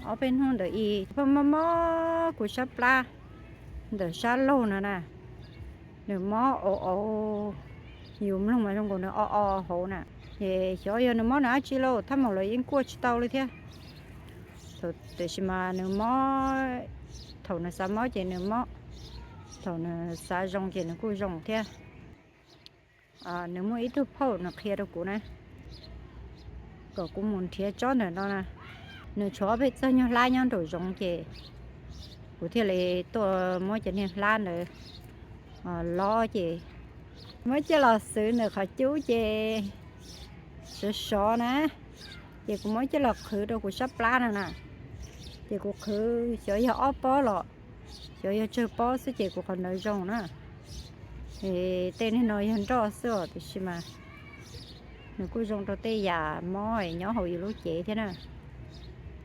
Ob peb hnub ntawd ib pheej mob mob kuv sab plab ntawm sab laug no na, nws mob au au, yus mloog mas zoo nkaus nws o o hauv na. Ces xyov yog nws mob nws dab tsi lauj, thaj maum los yeej kuaj tsis tau li thiab. Tiam sis mas nws mob, thaum nws xav mob ces nws mob, thaum nws xav zoo ces nws kuj zoo thiab. Nws muaj ib tug phauj nws qhia rau kuv na, kom kuv mus nrhiav tsob ntawm no na. Nws tshuav ob peb txog nyuag hlab nyob nraum zoov ces kuv thiaj li tuaj muab cov niag hlab ntawd lob ces muab coj los xwv ntawm qhov cub ces sov sov na, ces kuv muab coj los qhwv rau kuv sab plab no na. Ces kuv qhwv xyov yog ob pob los xyov yog tsawg pob xwb ces kuv qhov ntawd zoo na. Tej niag no yog nroj xwb os, tiam sis mas nws kuj zoo rau tej yam mob nyob hauv yus lub cev thiab na.